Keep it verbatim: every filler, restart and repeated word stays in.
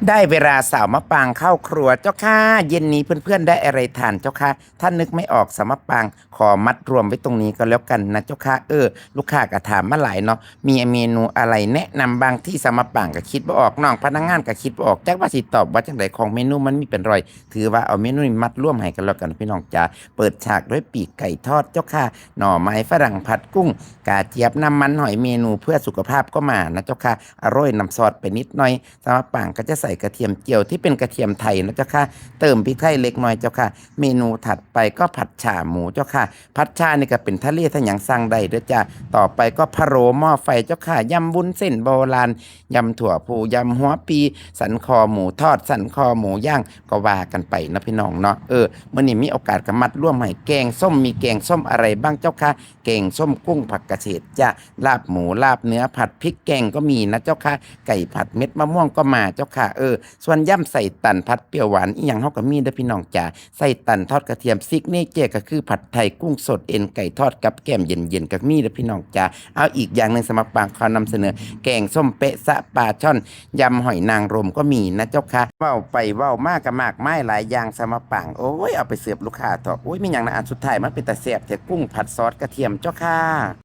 ได้เวลาสาวมะปางเข้าครัวเจ้าค่ะ เย็นนี้เพื่อนๆได้อะไรทานเจ้าค่ะ ถ้านึกไม่ออกสาวมะปางขอมัดรวมไว้ตรงนี้ก็แล้วกันนะเจ้าค่ะ เออ ลูกค้าก็ถามมาหลายเนาะ มีเมนูอะไรแนะนำบ้างที่สาวมะปางก็คิดบ่ออก น้องพนักงานก็คิดบ่ออก จักว่าสิตอบว่าจังใด ของเมนูมันมีเป็นร้อย ถือว่าเอาเมนูนี้มัดรวมให้กันแล้วกันพี่น้องจ๋า เปิดฉากด้วยปีกไก่ทอดเจ้าค่ะ หน่อไม้ฝรั่งผัดกุ้ง กระเจี๊ยบน้ำมันหอย เมนูเพื่อสุขภาพก็มานะเจ้าค่ะ อร่อยน้ำซอสไปนิดหน่อย สาวมะปางก็จะใส่กระเทียมเจียวที่เป็นกระเทียมไทยนะเจ้าค่ะ เติมพริกไทยเล็กน้อยเจ้าค่ะ เมนูถัดไปก็ผัดฉ่าหมูเจ้าค่ะ ผัดฉ่านี่ก็เป็นทะเลทะหยังสั่งได้เด้อจ้า ต่อไปก็พะโล้หม้อไฟเจ้าค่ะ ยำวุ้นเส้นโบราณ ยำถั่วพู ยำหัวปี สันคอหมูทอด สันคอหมูย่าง ก็ว่ากันไปนะพี่น้องเนาะ เออ มื้อนี้มีโอกาสก็มัดรวมให้ แกงส้ม มีแกงส้มอะไรบ้างเจ้าคะ แกงส้มกุ้งผักกระเฉดจ้ะ ลาบหมู ลาบเนื้อ ผัดพริกแกงก็มีนะเจ้าคะ ไก่ผัดเม็ดมะม่วงก็มาเจ้าค่ะ เออ ส่วนยำไส้ตันผัดเปรี้ยวหวานอิหยังเฮาก็มีเด้อพี่น้องจ๋า ไส้ตันทอดกระเทียม ซิกเนเจอร์ก็คือผัดไทยกุ้งสด เอ็นไก่ทอดกับแกล้มเย็นๆก็มีเด้อพี่น้องจ๋า เอาอีกอย่างหนึ่งสาวมะปางขอนำเสนอ แกงส้มเป๊ะซะปลาช่อน ยำหอยนางรมก็มีนะเจ้าค่ะ เว้าไปเว้ามากะมากมายหลายอย่างสาวมะปาง โอ้ย เอาไปเสิร์ฟลูกค้าเถาะ โอ้ย มีหยังนะ อันสุดท้ายมันเป็นตาแซ่บแท้ กุ้งผัดซอสกระเทียมเจ้าค่ะ